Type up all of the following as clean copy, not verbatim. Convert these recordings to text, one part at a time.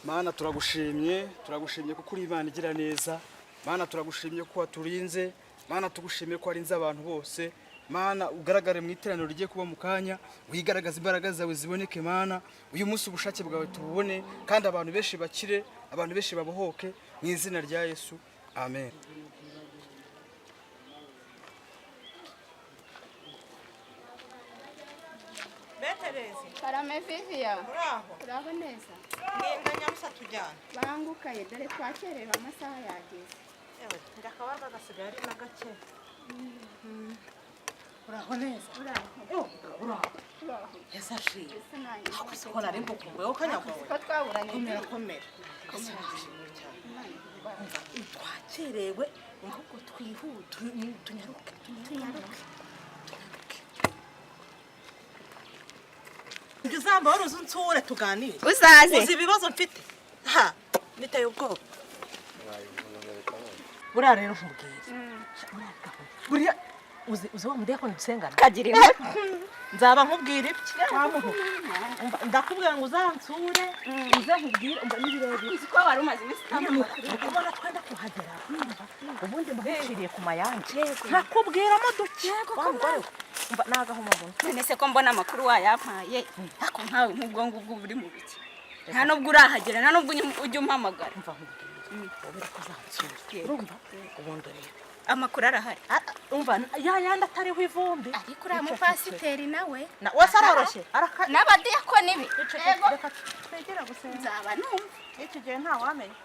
Mana, turagushimye, turagushimye kuko uri Imana igira neza. Mana, turagushimye ko waturinze. Mana, tugushimiye ko warinze abantu bose. Mana, ugaragare mu iteraniro rigiye kuba mu kanya, wigaragaza, imbaraga zawe ziboneke. Mana, uyu munsi ubushake bwawe tububone, kandi abantu benshi bakire, abantu benshi babohoke, mu izina rya Yesu, amen. Beterezi. Karame Viviya. Uraho? Uraho neza. Ninda nyamusa tujyana. Bangukaye, dore twakerewe, amasaha yageze. Yewe, ndakabarwa gasigaye ari na gake. Uraho neza? Uraho. Uraho. Uraho. Yesu ashimwe. Ese nanjye. Hakuze ko nari mbukumbuye kanyagwawe. Ko twaburanye. Komera, komera. Yesu ashimwe cyane. Umva, twakerewe, ahubwo twihute, tunyaruke, tunyaruke, tunyaruke. Njye uzamba wari uzi unsure tuganire. Uzaze. Uzi ibibazo mfite, ha, biteye ubwoba. Buriya rero nkubwire, buriya uzi wa mudiyakoni dusengana? Kagira inkuru. Nzaba nkubwira ibye. Umva, ndakubwira ngo uzansure, uze nkubwire. Umva, ni birebire. Uzi ko wari umaze iminsi utambura. Kubona twenda kuhagera, ubundi mbaguciriye ku mayange, nkakubwiramo duke wa mugore we. Umva, ni agahomamunwa. None se ko mbona amakuru wayampaye, ariko nkawe nk'ubwo ngubwo uba uri mu biki? Nta nubwo urahagera, nta nubwo ujya umpamagara. Umva nkubwire, wowe ko uzansura, urumva, ubundi urebe. Amakuru arahari. Ah, ah, umva, ya yandi atariho ivumbi. Ariko uriya mupasiteri nawe Na wese aroroshye araka. N'abadiyakoni be. Yego. Reka twegera gusenga. Nzaba numva. Icyo gihe ntawamenya.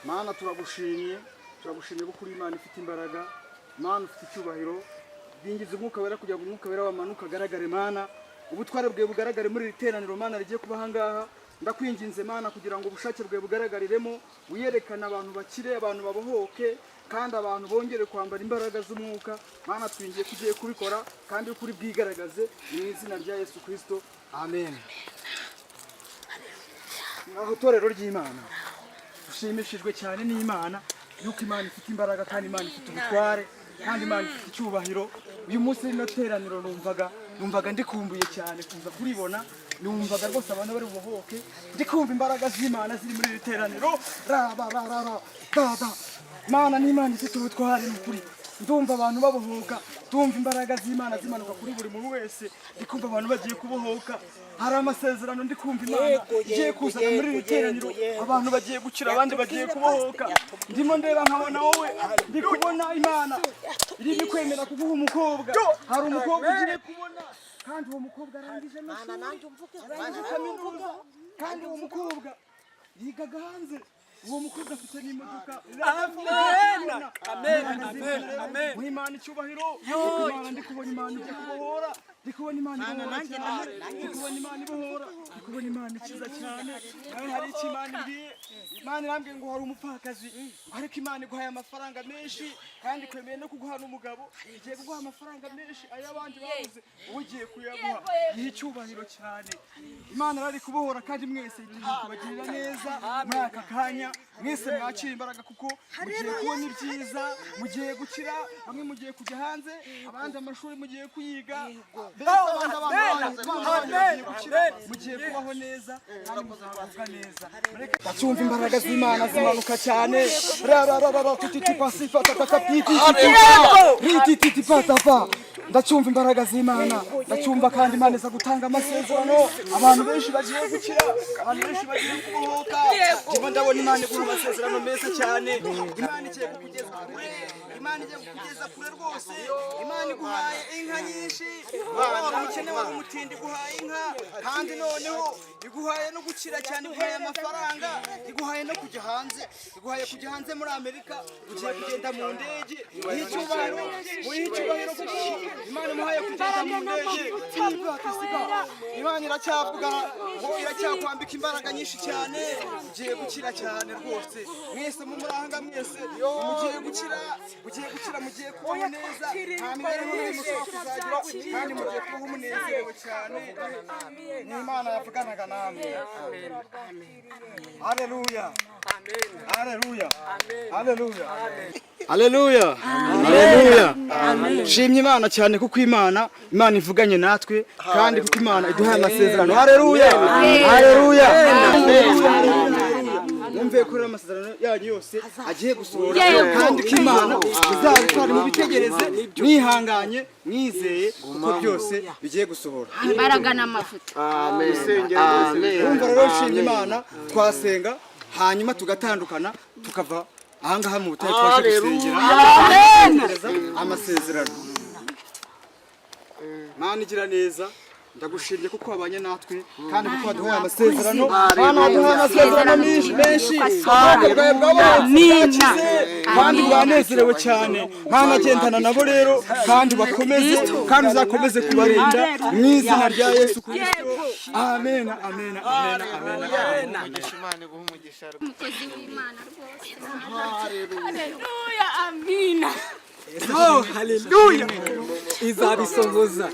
Mana, turagushimye, turagushimye kuko uri Imana ifite imbaraga. Mana, ufite icyubahiro. Bingiza Umwuka Wera kugira ngo Umwuka Wera wamanuke agaragare. Mana, ubutware bwawe bugaragare muri iri teraniro, Mana, rigiye kuba ahangaha. Ndakwinginze Mana, kugira ngo ubushake bwawe bugaragariremo, wiyerekane, abantu bakire, abantu babohoke, kandi abantu bongere kwambara imbaraga z'umwuka. Mana, twingiye ko ugiye kubikora kandi ukuri bwigaragaze, mu izina rya Yesu Kirisito, amen. Aho torero ry'Imana, ushimishijwe cyane n'Imana, yuko Imana ifite imbaraga, kandi Imana ifite ubutware, kandi Imana ifite icyubahiro. Uyu munsi rino teraniro numvaga ndikumbuye cyane kuza kuribona. Numvaga rwose abantu bari bubohoke. Ndi kumva imbaraga z'Imana ziri muri iri teraniro. Ra ba ra ra ra da da. Mana n'Imana ifite ubutware, ni ukuri. Ndumva abantu babohoka, ndumva imbaraga z'Imana zimanuka kuri buri muntu wese. Ndi kumva abantu bagiye kubohoka. Hari amasezerano ndi kumva Imana igiye kuzana muri iri teraniro. Abantu bagiye gukira, abandi bagiye kubohoka. Ndimo ndeba nkabona wowe, ndi kubona Imana irimo kwemera kuguha umukobwa. Hari umukobwa ugiye kubona, kandi uwo mukobwa arangije amashuri, arangije kaminuza, kandi uwo mukobwa yigaga hanze. Uwo mukobwa afite n'imodoka. Amen. Amen. Amen. Amen. Muhe Imana icyubahiro. Imana, ndi kubona Imana ijya kubohora. Ndi kubona Imana ibohora cyane. Ndi kubona Imana ibohora. Ndi kubona Imana ikiza cyane. Nawe hari icyo Imana ibwiye. Imana irambwiye ngo hari umupfakazi, ariko Imana iguhaye amafaranga menshi, kandi ikwemeye no kuguha n'umugabo. Igiye kuguha amafaranga menshi, ay'abandi babuze wowe ugiye kuyaguha. Yiha icyubahiro cyane. Imana irari kubohora, kandi mwese igiye kubagirira neza muri aka kanya. Mwese mwakira imbaraga, kuko mugiye kubona ibyiza, mugiye gukira. Bamwe mugiye kujya hanze, abandi amashuri mugiye kuyiga, mbese abandi abana banyu, abana banyu bagiye gukira, mugiye kubaho neza kandi muzagubwa neza. Ndacyumva imbaraga z'Imana zimanuka cyane. Ra ra ra ra ra tuti pasifa tatata piti riti titi patapa. Ndacyumva imbaraga z'Imana, ndacyumva kandi Imana iza gutanga amasezerano. Abantu benshi bagiye gukira, abantu benshi bagiye kubohoka. Ndimo ndabona Imana iguha amasezerano meza cyane. Imana igiye kukugeza kure, Imana igiye kukugeza kure rwose. Imana iguhaye inka nyinshi. Waba wari umukene, wari umutindi, iguhaye inka, kandi noneho iguhaye no gukira cyane, iguhaye amafaranga, iguhaye no kujya hanze, iguhaye kujya hanze muri Amerika. Ugiye kugenda mu ndege. Muhe icyubahiro, muhe icyubahiro, kuko Imana imuhaye kugenda mu ndege. Imana iracyavuga ngo iracyakwambika imbaraga nyinshi cyane. Ugiye gukira cyane rwose. Mwese mu muranga, mwese mugiye gukira. Mugiye gukira, mugiye kubaho neza, nta mibereho mibi mushobora kuzagira, kandi mugiye kubaho munezerewe cyane. Ni Imana yavuganaga namwe. Haleluya, haleluya, haleluya, haleluya, haleluya! Shimye Imana cyane kuko Imana ivuganye natwe, kandi kuko Imana iduhaye amasezerano. Haleluya, haleluya! Mwumve ko rero amasezerano yanyu yose agiye gusohora, kandi ko Imana izabitwara. Mubitegereze mwihanganye, mwizeye, kuko byose bigiye gusohora. Imbaraga n'amavuta. Urumva rero, shimye Imana. Twasenga, hanyuma tugatandukana, tukava ahangaha mu butayu twaje gusengera, amasezerano. Mana igira neza, ndagushimye kuko wabanye natwe, kandi kuko waduhaye amasezerano. Mana, waduhaye amasezerano menshi menshi. Ubwoko bwawe bwabonetse, bwakize kandi bwanezerewe cyane. Mana, gendana nabo rero, kandi bakomeze, kandi uzakomeze kubarinda mu izina rya Yesu Kirisito. Amen, amen, amen, amen, amen. Umukozi w'Imana rwose, haleluya, amina. Oh, haleluya! Izabisohoza.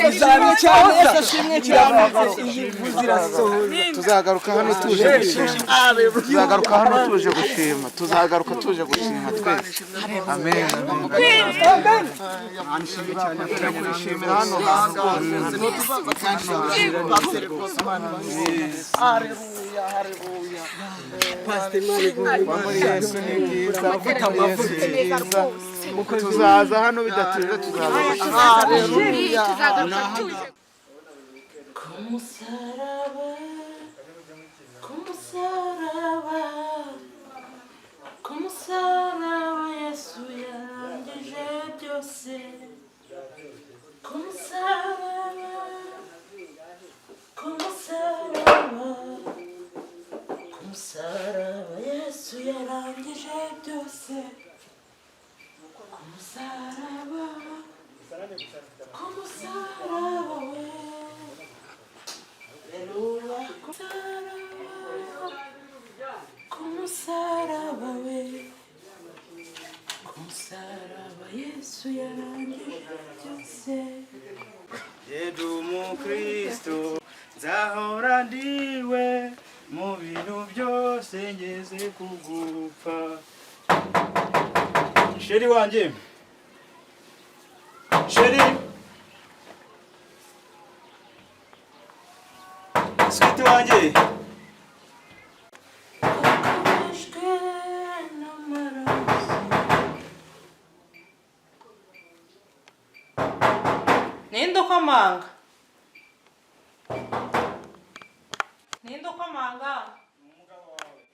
Ishimwe cyane, Yesu ashimwe cyane. Iyi mvuze irasohoza. Tuzagaruka hano tuje gushima, tuzagaruka hano tuje gushima, tuzagaruka tuje gushima twese. Amen. Kwishimira hano hantu rwose. Pastor, Imana iguhe Muri Yesu ni byiza, muri Yesu ni byiza. Tuzaza hano bidatinze, tuzaza gushima. Tuzagaruka tuje. Ku musaraba, ku musaraba, ku musaraba, Yesu yarangije byose. Ku musaraba, ku musaraba, ku musaraba, Yesu yarangije byose. Ku musaraba, ku musaraba we. Haleluya. Ku musaraba we, ku musaraba, Yesu yarangije byose. Yedu umukristo, nzahora ndiwe mu bintu byose ngeze kugupfa. Chéri wanjye, chéri, sweet wanjye. Akomejwe n'amaraso. Ninde ukomanga? Ninde ukomanga?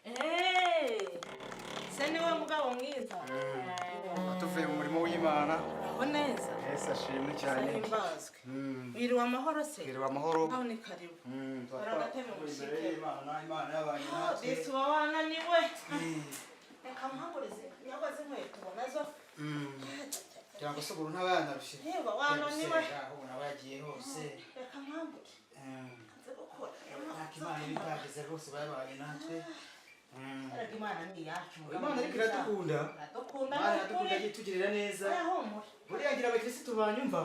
Eh, se niwe mugabo mwiza? Tuvuye mu murimo w'Imana. Aho neza. Yesu ashimwe cyane. Himbazwe. Wiriwe amahoro se? Twiriwe amahoro. Aho ni karibu. Tuba Ora agatebe turi imbere mushike. y'Imana, Imana y'abanye natwe. Disi uba wananiwe. Reka mpagurize nyagoze inkweto nazo. Kugira ngo soguru ntaba yanarushye. Yewe, wananiwe. Aho ubona yagiye hose. Reka mpambure. Nze gukora. Ntako Imana iba itageze rwose, bayabaye natwe. Erega Imana ni iyacu, mugabo Imana ariko mwiza. iradukunda. Iradukunda. Imana Ni iradukunda, ukuri. yagiye itugirira neza. Oya, Buriya ngira abakirisitu banyumva,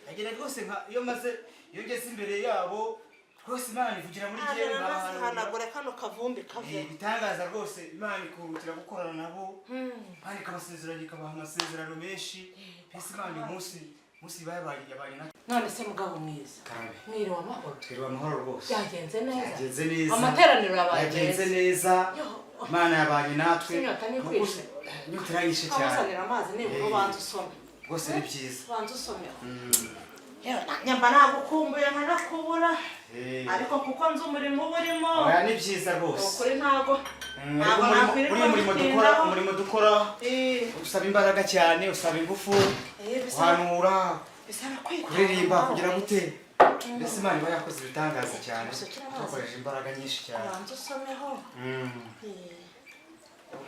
agira rwose nka iyo maze, iyo ngeze imbere yabo rwose, Imana ivugira muri jyewe, nkabahanurira. Hanagure kano kavumbi kave. Ibitangaza rwose, Imana ikihutira gukorana nabo, Imana ikabasezeranya, ikabaha amasezerano menshi. Mbese Imana uyu munsi bayabaye, yabaye natwe. None se mugabo mwiza, mwiriwe amahoro? Twiriwe amahoro rwose. Byagenze neza? Byagenze neza. Amateraniro yabaye Yagenze meza. neza. Imana yabanye natwe. Inyota ntikwishe? Inyota iranyishe cyane. Nkuzanira amazi nibura ubanza usome. Rwose ni byiza. Ubanza usomeho. Yewe, nanjye mba nagukumbuye nkanakubura, ariko kuko nzi umurimo uba urimo. Oya, ni byiza rwose. Ukuri ntago Ariko ntabwo umurimo, nakwirirwa buriya umurimo dukora, mbitindaho. umurimo dukora usaba imbaraga cyane, usaba ingufu, Bisaba guhanura, bisaba kwitanga. kuririmba, kugira gute. Mbese Imana iba yakoze ibitangaza cyane. Usukire amazi. Twakoresheje imbaraga nyinshi cyane. Ubanza usomeho.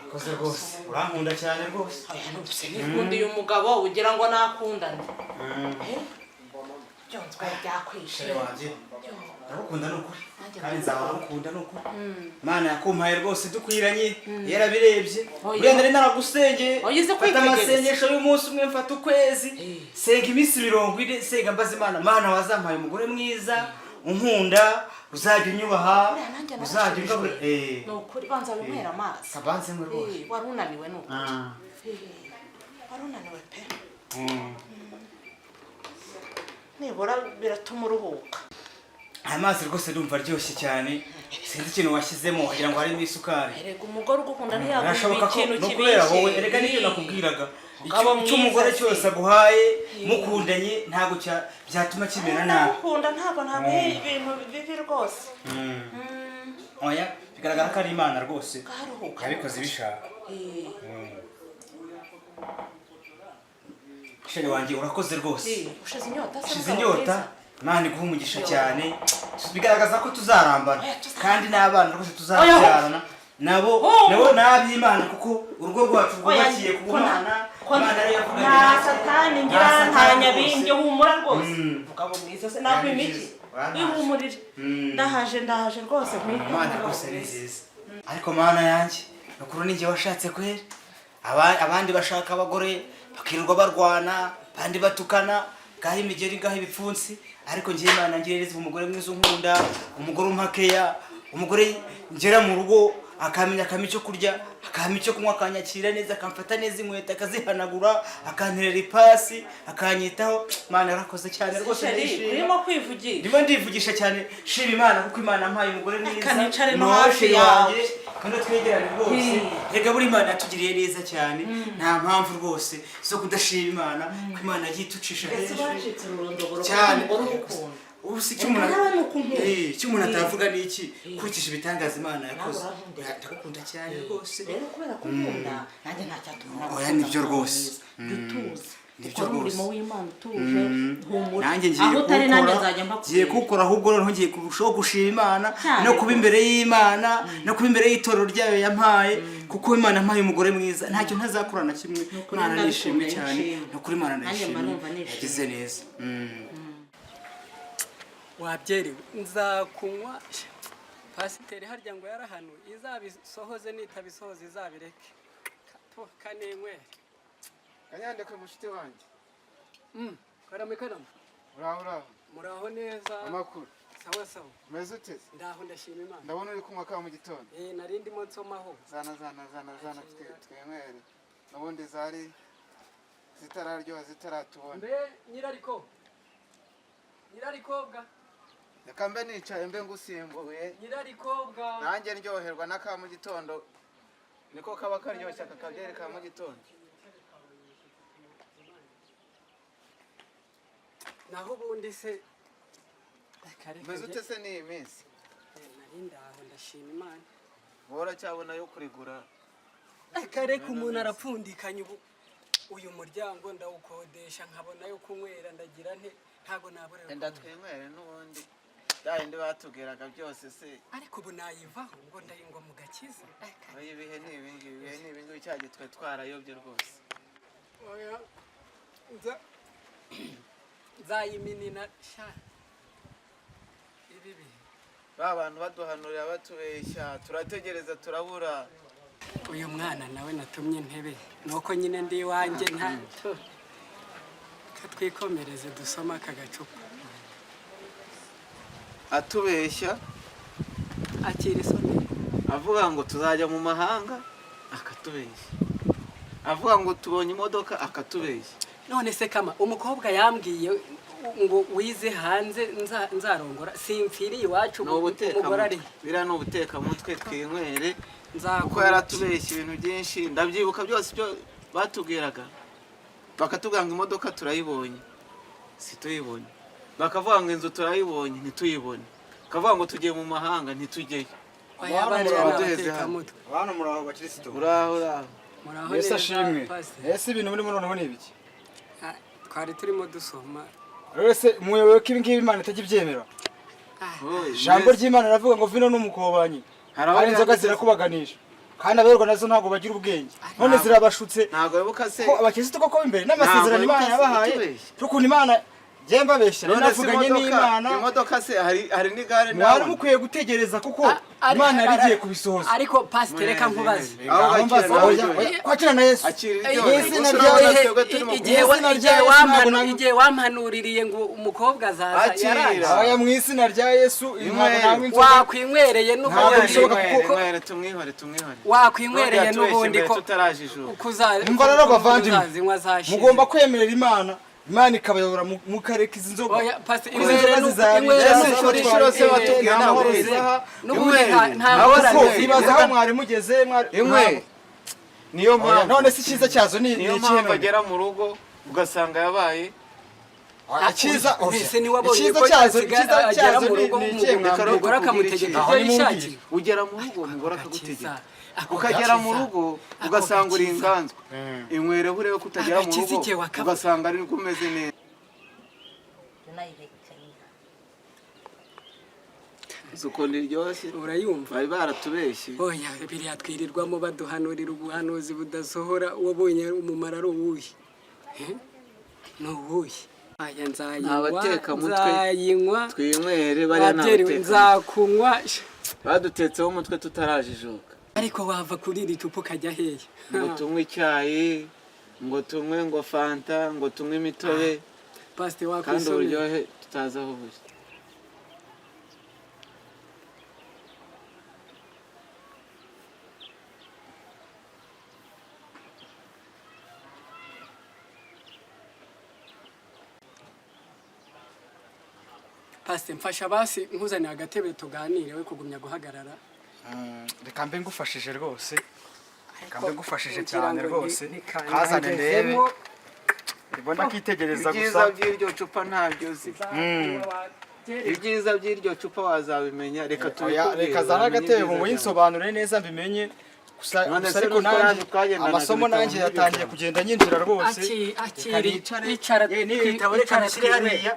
Urakoze rwose, urankunda cyane rwose. Oya, nubuse nikundiye umugabo, ugira ngo nakundane? Byonzwe byakwishe. Chérie wanjye, ndagukunda ni ukuri, kandi nzahora ngukunda ni ukuri. Imana yakumpaye rwose dukwiranye, yarabirebye. Oya. Buriya nari naragusengeye. Oya, uzi Mfata kwitegereza. amasengesho y'umunsi umwe, mfata ukwezi, senga iminsi 40, senga mbaza Imana: Mana, wazampaye umugore mwiza unkunda, uzajya unyubaha, Buriya nanjye uzajya narashubijwe. ungaburira. Ni ukuri, banza winywera amazi. Kabanze mwe rwose. Wari unaniwe ni ukuri. Ah. Wari unaniwe pe. Nibura biratuma uruhuka. Aya mazi rwose ndumva aryoshye cyane, sinzi ikintu washyizemo, wagira ngo harimo isukari. Erega umugore ugukunda ntiyaguha Birashoboka ko ikintu no kubera wowe, kibishye. erega nibyo nakubwiraga. Mugabo Icyo umugore mwiza se. cyose aguhaye mukundanye ntabwo byatuma kimera nabi. Ndagukunda, ntabwo ntaguha ibintu bibi rwose. Oya, bigaragara ko ari Imana rwose Karuhuka. yabikoze ibishaka. Chérie wanjye, urakoze rwose. Ushize inyota se? Ushize Mugabo inyota. mwiza? Imana iguha umugisha cyane, bigaragaza ko tuzarambana. Oya, tuzarambana. Kandi n'abana rwose tuzabyarana nabo, nabo ni ab'Imana, kuko urugo rwacu rwubakiye ku Mana. Imana ariyo yavuganye Nta natwe. satani ngira. Nta Nta satani nyabingi, rwose. humura rwose. Mugabo mwiza se, nakwima iki? Oya, ntaje. Wihumurire. Ndahaje, ndahaje rwose nkwiteho. Imana rwose ni nziza, ariko Mana yanjye, nukuru ni njye washatse kweri. Abandi bashaka abagore bakirirwa barwana, abandi batukana, gaho imigeri, gaho ibipfunsi, ariko njye Imana ngirereza umugore mwiza unkunda, umugore umpakeya, umugore ngera mu rugo akamenya, akampa icyo kurya, akampa icyo kunywa, akanyakira neza, akamfata neza, inkweto akazihanagura, akanterera ipasi, akanyitaho. Imana yarakoze cyane rwose, Chérie, ndishimye. urimo kwivugira. Ndimo ndivugisha cyane, shima Imana kuko Imana yampaye umugore mwiza. Reka nicare no Ni wowe hafi chérie yawe. wanjye, kandi twegerane rwose. Reka, buri Imana yatugiriye neza cyane, nta mpamvu rwose zo kudashima Imana, ko Imana yagiye itucisha Ese henshi wacitse ururondogoro kuko cyane. umugore ugukunda? Ubu si icyo umuntu Reka nawe ni uko unkunda. Icyo umuntu atavuga ni iki ukurikije ibitangaza Imana yakoze? Nawe urankunda. Oya, ndagukunda cyane rwose. Rero kubera ko unkunda, nanjye nta cyatuma nagukunda. Oya, nibyo rwose. Jya utuza. Nibyo Ukora umurimo rwose. w'Imana utuje, humura. Nanjye ngiye Aho utari nanjye kuwukora, nzajya ngiye mbakubwira. kuwukora, ahubwo noneho ngiye kurushaho gushima Imana Cyane no kuba rwose. imbere y'Imana no kuba imbere y'itorero ryayo yampaye, kuko Imana yampaye umugore mwiza, ntacyo ntazakora na kimwe. Nukuri Imana ndabikunda, nishimwe cyane. nishimwe. Ni ukuri, Imana Nanjye mba ndayishimye, numva nishimye. yagize neza. Wabyerewe nzakunywa. Pasiteri harya ngo yarahanuye, izabisohoze, nitabisohoza izabireke. Kanenywere. Kanyandekwe, mushuti wanjye. Karame, karame. Uraho, uraho. Muraho neza. Amakuru? Sawa sawa. Umeze ute se? Ndaho, ndashima Imana. Ndabona uri kunywa ka mu gitondo. Nari ndimo nsomaho. Zana, zana, zana, zana, twinywere, n'ubundi zari zitararyoha zitaratubona. Mbe nyirariko, nyirarikobwa. Reka mbe nicaye, mbe ngusimbuye. Nyirarikobwa. Nanjye ndyoherwa n'aka mu gitondo, niko kaba karyoshye aka kabyeri ka mu gitondo. Naho ubundi se, reka reka. Umeze ute se n'iyi minsi? Nari ndaho, ndashima Imana. Wowe uracyabona yo kurigura? Reka reka, umuntu arapfundikanya. Ubu uyu muryango ndawukodesha, nkabona yo kunywera, ndagira nte? Ntabwo naborera. Enda twinywere, n'ubundi bya bindi batubwiraga byose se. Ariko ubu nayivaho ngo ndayingwa mu gakiza. Oya, ibihe ni ibingibi, ibihe ni ibingibi, cya gihe twari twarayobye rwose. Oya, nzayiminina sha ibi bihe. Ba bantu baduhanurira batubeshya, turategereza turabura. Uyu mwana nawe natumye intebe, nuko nyine ndi iwanjye nta katwikomereze, dusoma aka gacupa. Atubeshya. Akira isoni. Avuga ngo tuzajya mu mahanga, akatubeshya, avuga ngo tubonye imodoka, akatubeshya. None se kama umukobwa yambwiye ngo wize hanze nzarongora, simfiriye iwacu? Ni Umugore ari ubutekamutwe, biriya ni ubutekamutwe, twinywere kuko Nzakora. yaratubeshya ibintu byinshi, ndabyibuka byose ibyo batubwiraga, bakatubwira ngo imodoka turayibonye, si tuyibonye, bakavuga ngo inzu turayibonye, ntituyibone, bakavuga ngo tugiye mu mahanga, ntitujyeyo. Oya, bariya ni Abaduheze hano. abatekamutwe. Bantu muraho, bakirisitu? Uraho, uraho. Muraho Yesu neza, ashimwe. Pastor. Ese ibintu murimo noneho ni ibiki? Ah, twari turimo dusoma. Rero se muyoboye ko ibi ngibi Imana itajya ibyemera? Oy, Ijambo ry'Imana riravuga ngo vino n'umukobanyi, Hari aho kandi inzoga byanditse se? zirakubaganisha, kandi aberwa nazo ntabwo bagira ubwenge, none zirabashutse. Ntabwo wibuka se? Ko abakirisitu koko imbere n'amasezerano Ntabwo Imana wibuka se yabahaye, itubeshya? cy'ukuntu Imana Njye mbabeshya None se navuganye n'Imana. Imodoka se hari n'igare Mwari ndabona. mukwiye gutegereza kuko Imana yari igiye kubisohoza. Ariko pasiteri, reka nkubaze. Aho Ngaho mbaza, gakira nawe oya, uryohe. oya, kwakira na Yesu. Akira Mu iryohe. izina Gusa rya urabona Yesu. twebwe turimo Igihe Mu izina rya igihe Yesu ntabwo igihe wampanuririye ngo umukobwa azaza, Akira. yaraje. Oya, mu izina rya Yesu ntabwo Inywere. nanywa inzoga. Wakwinywereye Ntabwo n'ubundi. bishoboka Inywere, kuko- inywere, tumwihore, tumwihore. Wakwinywereye None yatubeshye n'ubundi mbere ko tutarajijuka. Umva rero bavandimwe, uzazinywa zashize. Mugomba kwemerera Imana, Imana ikabayobora mukareka izi nzoga. Oya, pastor, Izi inywere nzoga zizabica, inywere Ese n'ukuri. inshuro inshuro se watubwiye nta ntabwo mahoro ubizi. ziha. N'ubundi nta Nawe ngorane. Kuko ibaza aho mwari mugeze mwari Inywere. Niyo Oya, mpamvu. none se icyiza cyazo ni Niyo ni ikihe mpamvu none? agera mu rugo ugasanga yabaye. Oya, icyiza oya. Mbese ntiwabonye Icyiza ko cyazo asigaye icyiza agera cyazo mu ni rugo ni ikihe Reka mwambwira? umugore akamutegeka Aho ibyo nimumbwire. yishakiye? Ugera mu rugo umugore akagutegeka. Ako Ukagera mu gakiza. rugo Ako ugasanga uri gakiza. inganzwa. Inywere urebe ko utagera mu Agakiza rugo igihe ugasanga ari bwo umeze neza. Uzi ukuntu iryoshye. Urayumva? Bari baratubeshye. Oya, biriya twirirwamo baduhanurira ubuhanuzi budasohora, wabonye umumaro ari uwuhe? Eh? Ni uwuhe? Aya, nzayinywa. Abatekamutwe. Nzayinywa. Twinywere, bariya ni Babyeyi, abatekamutwe. nzakunywa. Badutetseho umutwe tutarajijuka. Ariko wava kuri iri cupa ukajya hehe? Ngo tunywe icyayi, ngo tunywe ngo fanta, ngo tunywe imitobe, Pasite, kandi wakwisomera. uburyohe tutazi aho buri. Pasite, mfasha basi nkuzanire agatebe tuganire, we kugumya guhagarara. Reka mbe ngufashije rwose, reka mbe ngufashije Kugira cyane ngo rwose. Kazane ndebe. ntikandagezemo. Ndibona akitegereza Ibyiza gusa. by'iryo cupa ntabyo uzi. Ibyiza by'iryo cupa wazabimenya, reka Oya, tubikubwire. reka zana Wamenye agatebe ibyiza ngo byabyo. yinsobanure neza mbimenye gusa. None Gusa se ariko n'utwo nanjye yaje twagendanaga amasomo ibitabo nanjye nk'ibyo yatangiye byawe. kugenda nyinjira rwose. Akiri, Reka nicare. icara. N'ibi bitabo reka Icara mbishyire twinywere. hariya,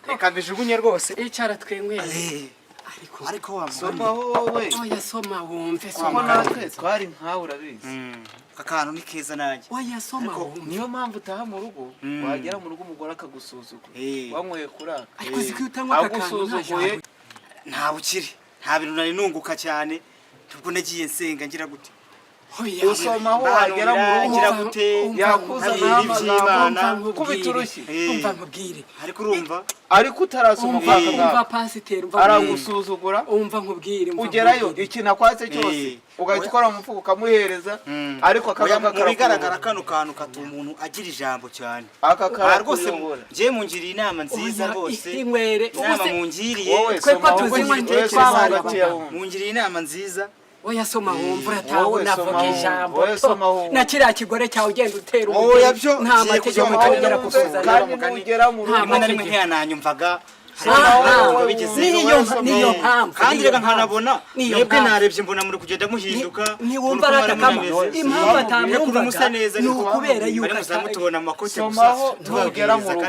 reka mbijugunye rwose. Icara twinywere. Ariko Ariko wa mugani, Somaho wowe. Oya, soma wumve. Kuko Soma. natwe twari nkawe, urabizi. Aka kantu ni keza nanjye. Oya, soma wumve. Niyo mpamvu utaha mu rugo, wagera mu rugo umugore akagusuzugura. Wanyweye kuraka. Ariko uzi ko iyo utanywa aka kantu nta Agusuzuguye. jambo. Nta bukire, nta bintu nari nunguka cyane, ubwo nagiye nsenga ngira gute. Oya, Usomaho, wagera mu rugo ngira gute, yakuzanaho nabwira amagambo. iby'Imana. Kubita urushyi. Umva nkubwire. Ariko urumva Ariko utarasoma Umva, kwa umva kagabo pasiteri, umva. aragusuzugura. Umva nkubwire, umva Ugerayo nkubwire. ikintu akwatse cyose ugahita ukora mu mufuka ukamuhereza, ariko Oya, akagaka mu bigaragara kano kantu katuma umuntu agira ijambo cyane. Aka Aha rwose karakuyobora. njye mungiriye inama nziza Oya, rwose. inywere. Inama Ubuse- mungiriye. Wowe Twe ko soma tuzinywa wowe, ntitwe soma twabaye hagati ya abagabo. wumva. Mungiriye inama nziza. Oya, soma wumva, urataha Wowe unavuga soma wumva, ijambo. wowe soma wumva. Na kiriya kigore cyawe ugenda utera Oya, byo nta ngiye mategeko kujya mu kongera mugani. kukuzanira. Kandi nugera mu rugo Nta Rimwe na rimwe mategeko. ntiyananyumvaga. Aha. Bigeze Niyo mpamvu, kandi niyo reka mpamvu. nkanabona Niyo mwebwe mpamvu. narebye mbona muri kugenda muhinduka. Ntiwumva aratakama impamvu musa atamwumvaga neza ni ukubera yuko bari muzamutubona amakote gusa. Somaho, nugera mu rugo,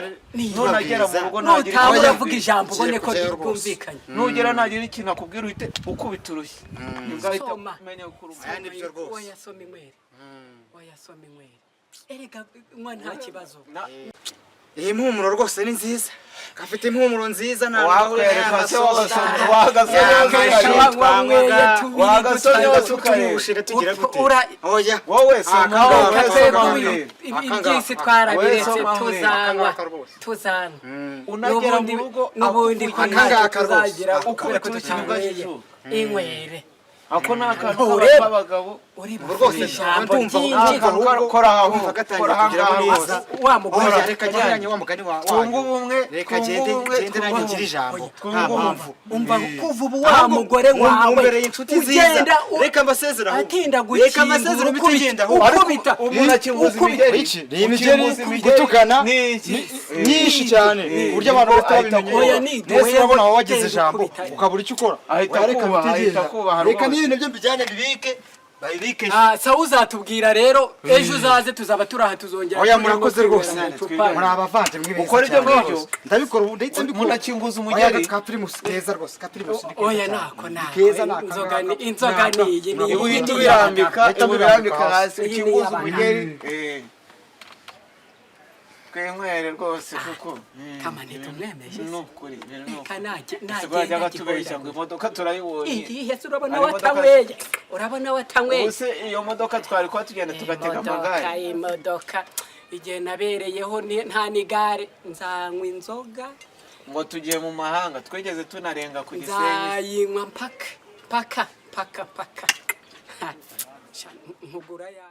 nunagera mu rugo ntagira nutaba icyo uravuga akubwira. ijambo ubone Ngiye ko kujyayo rwose. bwumvikanye. Nugera ntagira ikintu akubwira, uhite ukubita urushyi, nibwo ahita Soma. umenya ko uri Aya nibyo rwose. Oya, soma inywere. Oya, soma inywere. Erega nywa, nta kibazo. Iyi mpumuro rwose ni nziza, gafite impumuro nziza nta Wakwereka se wagasomye Wanyweye tubiri wagasomye dutatu. wasukareba. Tugira gute? Oya. Wowe soma, Aka- wowe Reka soma twebwe urebe. iby'isi twarabiretse. Soma Tuzanywa. Akangaka rwose. Tuzanywa. Unagera mu rugo N'ubundi ko akuvugira. ntacyo Akangaka rwose. tuzagira Ukubita kubera ko urushyi nibwo tutanyweye. ajijuka. Inywere. Ako ni akantu Ntureba. k'abagabo. Uri Rwose buvuge ijambo ndumva ryinshi. ahubwo Kora aho, ndumva gatangiye kora aho kugeraho ngaho neza. hose. Wa mugore. Oya, reka gende wa mugani wa Twunge ubumwe, reka twunge gende ubumwe, gende nanjye twunge ngire ijambo. Twunge Nta ubumwe. mpamvu. Umva, kuva ubu wa mugore wawe Mumbereye inshuti nziza. ugenda Reka mbasezere ahubwo. atinda Reka gukinga mbasezere ukubita bitigenda ahubwo. ukubita Umuntu akinguza ukubita. imigeri. Iki ni imigeri, Ukinguza imigeri. gutukana Ni iki? nyinshi cyane, uburyo abantu bahita Ahita babimenyera. Oya, ni Mbese duwe urabona waba wagize genda ijambo ukubita. ukabura icyo ukora. Ahita Oya, reka akubaha, bitigenda. ahita akubaha Reka rwose. n'ibi nabyo mbijyane bibike babibike. Ah, sawa, uzatubwira rero ejo uzaze, tuzaba turaha, tuzongera Oya, turimo murakoze rwose. twinywera mu icupa. Muri abavandimwe beza Ukora ibyo cyane ngibyo. rwose. Ndabikora ubu ndetse mbikora. Umuntu akinguza Oya, umugeri. ka Primus keza rwose, ka Primus ni keza Oya, cyane. nako nako Keza nako. Inzoga ni inzoga, ni iyi ni iyi. Uhita Ni ubirambika Ahita ubirambika mbirambika hasi Iyi ni ukinguza iy'abagabo. umugeri. Twinywere rwose kuko Kama ntitumwemeye se. Ni ukuri, ibintu ni Reka ukuri. nagenda Ese bajyaga tubeshya ngo imodoka turayibonye. Igihe se urabona Hari imodoka- watanyweye, urabona watanyweye. Ubu se iyo modoka twari kuba tugenda tugatega Imodoka, amagare? imodoka igihe nabereyeho nta n'igare, nzanywa inzoga. Ngo tugiye mu mahanga, twigeze tunarenga ku Gisenyi? Nzayinywa mpaka mpaka mpaka mpaka. Ha, sha, nkugura ya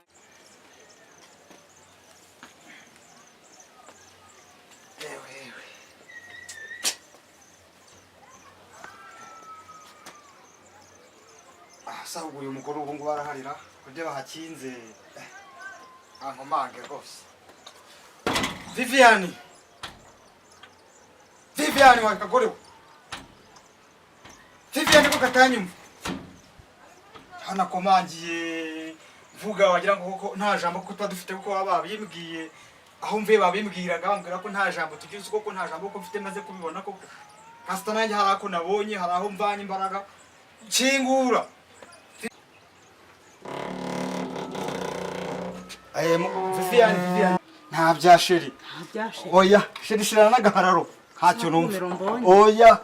Ah, se uyu mugore ubu ngubu araharira kubyo bahakinze, ankomange rwose. Viviane, Viviane wa kagore we, Viviane, ko katanyumva? Hano akomangiye mvuga wagira ngo koko nta jambo kuko tuba dufite, kuko baba babimbwiye aho mvuye, babimbwiraga bambwira ko nta jambo tugize, koko nta jambo ko mfite. Maze kubibona koko pastor, nanjye hari ako nabonye, hari aho mvanye imbaraga. Kingura. Viviane, Viviane, nta bya chéri. Oya chéri, shirana n'agahararo, ntacyo numva. Oya,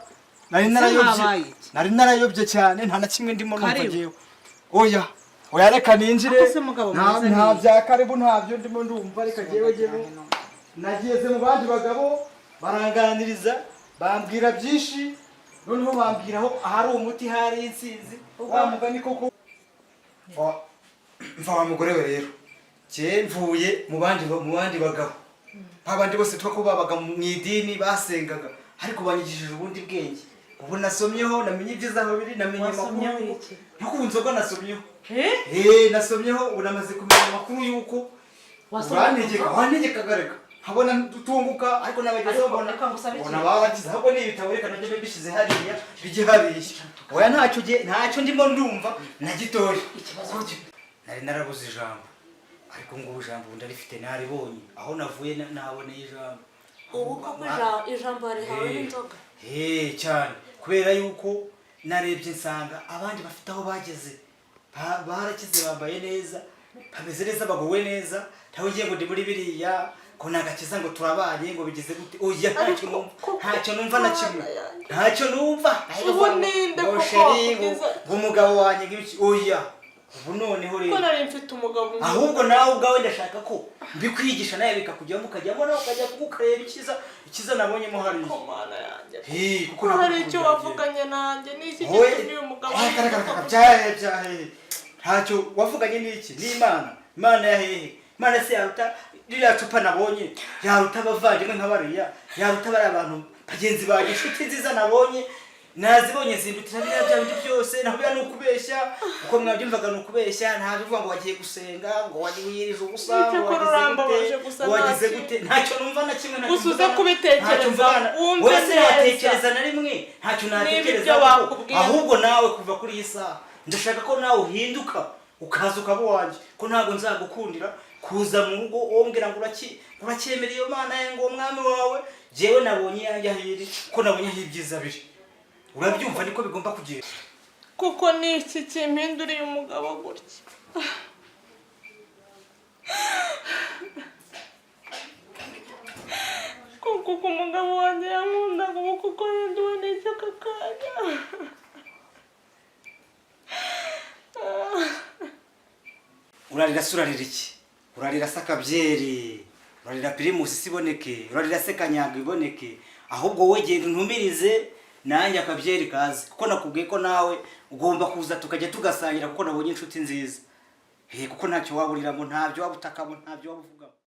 nari narayobye, nari narayobye cyane, nta na kimwe ndimo numva. Karibu. Ngewe oya, oya, reka ninjire. Ako se mugabo Nta mwiza nta ni- bya karibu, ntabyo ndimo ndumva. Reka ngewe nageze mu bandi bagabo baranganiriza, bambwira byinshi, noneho bambwira aho ahari umuti, hari intsinzi wa mugani koko. Mva wa mugore we rero, jye mvuye mu bandi bagabo, babandi bose twa ko babaga mu idini basengaga, ariko banyigishije ubundi bwenge. Ubu nasomyeho, namenye ibyiza aho biri, namenye Wasomyeho amakuru iki? No ku nzoga nasomyeho. Eh? Nasomyeho, ubu namaze kumenya amakuru y'uko Wasomye urantegeka. inzoga? Wantegekaga, reka nkabona dutunguka, ariko nabagezeho Ariko mbona reka ngusabe mbona ikintu. barakize. Ahubwo ni ibitabo, reka nabyo mbe mbishyize hariya, bijye hariya. Oya, ntacyo ntacyo ndimo ndumva na gitoya. Ikibazo Nari narabuze ijambo, ariko ngubu ijambo ubu ndarifite, naribonye aho navuye, naboneye ijambo. Ubu koko ijambo rihawe n'inzoga? Eh, cyane, kubera yuko narebye nsanga abandi bafite aho bageze, barakize, bambaye neza, bameze neza, baguwe neza. Ntawe ugiye ngo ndi muri biriya, ngo ni agakiza, ngo turabanye, ngo bigize gute. Oya, ntacyo numva, ntacyo numva na kimwe, ntacyo numva. Ubu ninde Ngo koko chéri, ngo wakugeza- ngo umugabo wanjye, ngo ibiki. Oya, ubu noneho Ko rero nari mfite umugabo mwiza. Ahubwo nawe ubwawe ndashaka ko mbikwigisha, nawe bikakujyamo, ukajyamo nawe, ukajya kuko ukareba icyiza, icyiza nabonyemo hariya. Ko Mana yanjye. Hey, kuko Ko hari ntabwo icyo byagiye. wavuganye nanjye, ni iki Wowe gitumye uyu mugabo Ah, kare, kare, kare, byahehe, byahehe, ntacyo wavuganye n'iki n'Imana. Imana ya hehe? Imana se yaruta ririya cupa nabonye? Yaruta abavandimwe nka bariya? Yaruta bariya bantu bagenzi banjye, inshuti nziza nabonye, nazibonye zindutira biriya bya bindi byose? Naho biriya ni ukubeshya, uko mwabyumvaga ni ukubeshya. Nta bivuga ngo wagiye gusenga, ngo wiyirije ubusa, ngo Icyakora wagize urambabaje gute, gusa ngo wagize nta gute. Ntacyo numva na kimwe, ntacyo Gusa uze mvugana. kubitekereza, Ntacyo mvugana. wumve Wowe se neza. watekereza na rimwe? Ntacyo Niba natekereza ibyo kuko bakubwiye- ahubwo nawe kuva kuri iyi saha ndashaka ko nawe uhinduka, ukaza ukaba uwanjye, ko ntabwo nzagukundira kuza mu rugo wombwira ngo uracyemera iyo Mana ye, ngo umwami wawe. Jewe nabonye iyanjye aho iri, ko nabonye aho ibyiza biri. Urabyumva, niko bigomba kugenda. Kuko ni iki kimpinduriye umugabo gutya? Kuko umugabo wanjye yankundaga, ubu kuko yahinduwe n'iki aka kanya? Urarira se? Urarira iki? Urarira se akabyeri? Urarira Primus se iboneke? Urarira se kanyaga iboneke? Ahubwo wowe genda untumirize nanjye akabyeri kaze, kuko nakubwiye ko nawe ugomba kuza tukajya tugasangira, kuko nabonye inshuti nziza. He, kuko ntacyo waburiramo, ntabyo waba utakamo, ntabyo waba uvugamo.